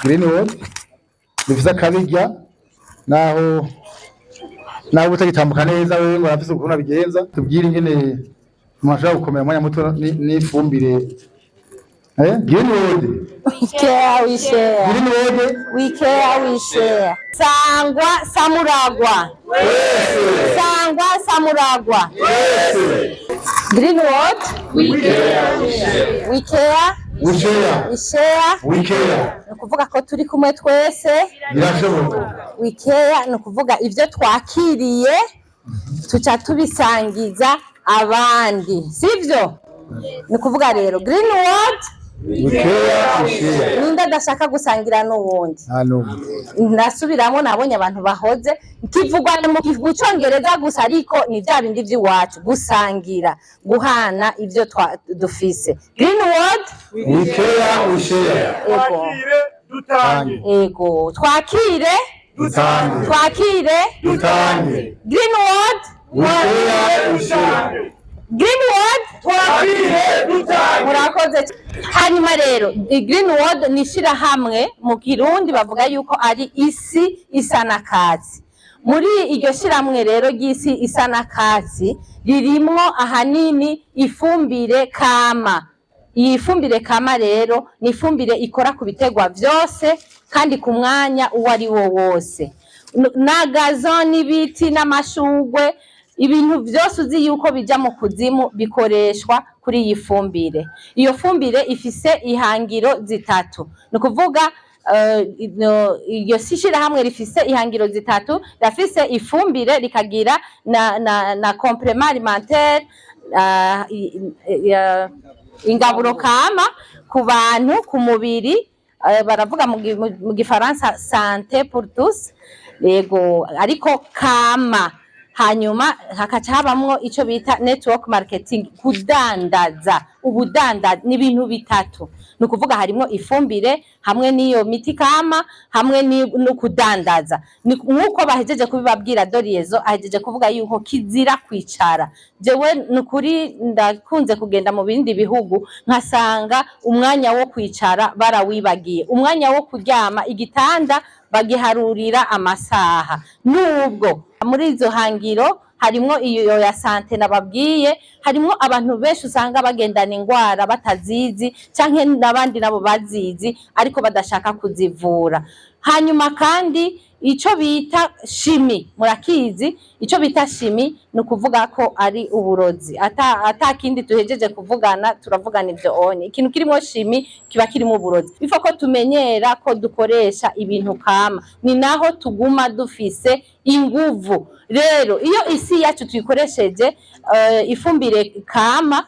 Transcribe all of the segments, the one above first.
Green World bifise akabirya, naho utagitambuka neza, wewe ngo arafise ukuntu abigenza. Tubwire ingene umuntu ashobora gukomera umwanya muto n'ifumbire Green World. We care, we share. Green World. We care, we share. Sangwa Samuragwa. Sangwa Samuragwa. Green World. We care, we share. We care, We share. we share. We care. Ni ukuvuga ko turi kumwe twese. Birashoboka. We care ni ukuvuga ibyo twakiriye tuca tubisangiza abandi, sivyo? Ni ukuvuga rero Green World. We care, we share. Ninde adashaka gusangira n'uwundi? Nta n'umwe. Ndasubiramo, nabonye abantu bahoze kivugwa mu Cyongereza gusa, ariko ni bya bindi by'iwacu, gusangira, guhana ibyo dufise. Green World. We care, we share. Ego. Twakire, dutange. Ego, twakire, dutange. Twakire, dutange. Green World. We care, we share. Green World. Twakire, dutange. Murakoze. Hanyuma rero Green World ni ishirahamwe, mu Kirundi bavuga yuko ari isi isa n'akatsi. Muri iryo shirahamwe rero ry'isi isa n'akatsi ririmwo ahanini ifumbire kama. Iyi fumbire kama rero ni ifumbire ikora ku biterwa vyose kandi ku mwanya uwo ari wo wose, na gazon n'ibiti n'amashugwe, ibintu vyose uzi yuko bija mu kuzimu bikoreshwa kuri iyi fumbire. Iyo fumbire ifise ihangiro zitatu, ni ukuvuga iryo si ishirahamwe rifise ihangiro zitatu: rirafise ifumbire, rikagira na complément alimentaire, ingaburo kama ku bantu, ku mubiri, baravuga mu Gifaransa santé pour tous, yego, ariko kama. Hanyuma hakaca habamwo ico bita network marketing, kudandaza, ubudandaza. Ni ibintu bitatu, ni ukuvuga harimwo ifumbire hamwe n'iyo miti kama hamwe no kudandaza. Ni nk'uko bahejeje kubibabwira, Doriezo ahejeje kuvuga yuko kizira kwicara. Jewe ni ukuri ndakunze kugenda mu bindi bihugu nkasanga umwanya wo kwicara barawibagiye, umwanya wo kuryama, igitanda bagiharurira amasaha. Nubwo muri izo hangiro harimwo iyo ya santé nababwiye, harimwo abantu benshi usanga bagendana ingwara batazizi, canke n'abandi nabo bazizi ariko badashaka kuzivura. Hanyuma kandi ico bita chimie murakizi. Ico bita chimie ni ukuvuga ko ari uburozi, ata kindi tuhejeje kuvugana, turavugana ivyo onye. Ikintu kirimo chimie kiba kirimo uburozi. Bifo ko tumenyera ko dukoresha ibintu kama, ni naho tuguma dufise inguvu. Rero iyo isi yacu tuyikoresheje ifumbire kama,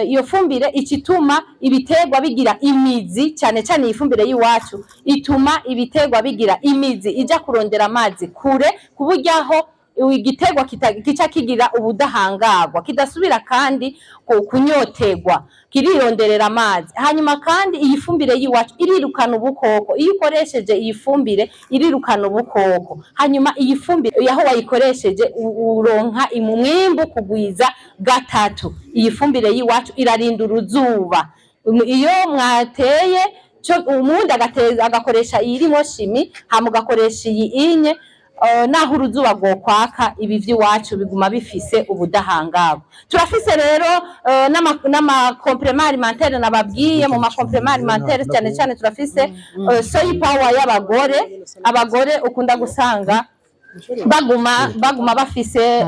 iyo fumbire icituma ibiterwa bigira imizi cyane cyane. Iyi fumbire y'iwacu ituma ibiterwa bigira imizi ija kurondera amazi kure, ku buryo aho igiterwa kica kigira ubudahangarwa, kidasubira kandi kunyotegwa, kirironderera amazi. Hanyuma kandi iyi fumbire y'iwacu irirukana ubukoko. Iyo ukoresheje iyi fumbire irirukana ubukoko. Hanyuma iyi fumbire yaho wayikoresheje uronka umwimbu kugwiza gatatu. Iyi fumbire y'iwacu irarinda uruzuba. Iyo mwateye umundi agakoresha iyirimo chimie, hama ugakoresha iyi inye, naho uruzuba rwokwaka, ibi vy'iwacu biguma bifise ubudahangarwa. Turafise rero n'ama complément alimentaire nababwiye. Mu ma complément alimentaire cyane cyane turafise soy power y'abagore. Abagore ukunda gusanga baguma bafise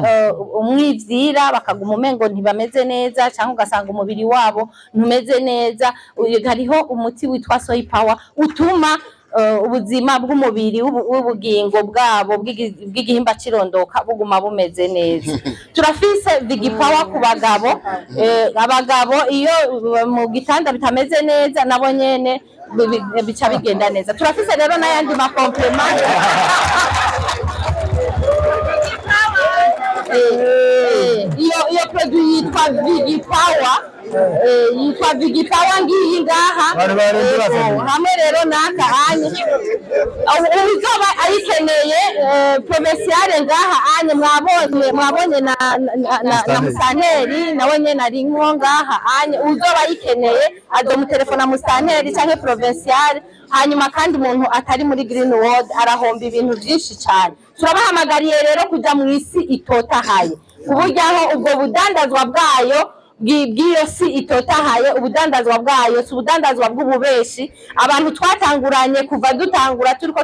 umwivyira, bakaguma umengo ntibameze neza, cyangwa ugasanga umubiri wabo ntumeze neza. Hariho umuti witwa soy power utuma ubuzima bw'umubiri w'ubugingo bwabo bw'igihimba cirondoka buguma bumeze neza. Turafise vigipower ku bagabo. Abagabo iyo mu gitanda bitameze neza, nabo nyene bica bigenda neza. Turafise rero n'ayandi ma complément. Iyo produit yitwa Vigi Power. Yitwa Vigipawa ngiyi ngaha. Bari barenze Yego, bazanye. Hamwe rero n'aka anye uzoba ayikeneye, provinciale ngaha anye mwabonye na musanteri nawe nyene arimwo ngaha anye. Uzoba ayikeneye azomutelefona musanteri canke provinciale. Hanyuma kandi umuntu atari muri Green World arahomba ibintu vyinshi cane. Turabahamagariye rero kuja mu isi itotahaye, ku buryo aho ubwo budandazwa bwayo bw'iyo si itotahaye, ubudandazwa bwayo si ubudandazwa bw'ububeshi. Abantu twatanguranye kuva dutangura turiko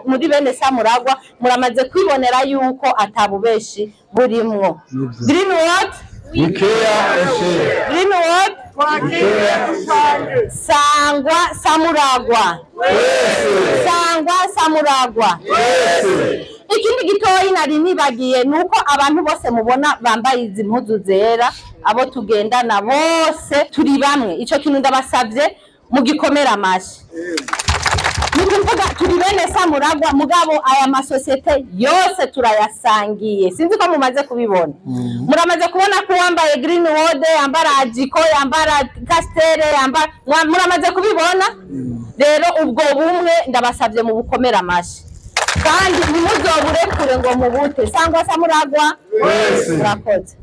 muri bene Samuragwa, muramaze kwibonera yuko atabubeshi burimwo. Green World. We care and share. Green World. Twakire dutange. Sangwa Samuragwa, sangwa Samuragwa. Ikindi gitoyi nari nibagiye ni uko abantu bose mubona bambaye izi mpuzu zera, abo tugendana bose turi bamwe. Ico kintu ndabasavye mugikomera amashi. Ni ukuvuga turi bene Samuragwa, mugabo aya masosiyete yose turayasangiye. Sinzi ko mumaze kubibona. Muramaze kubona ko uwambaye Green World yambara Ajiko, yambara Castere, yambara muramaze kubibona. Rero ubwo bumwe ndabasabye mu bukomera amashi kandi ntimuzoburekure ngo mubute. Sangwa Samuragwa. Twese. Murakoze.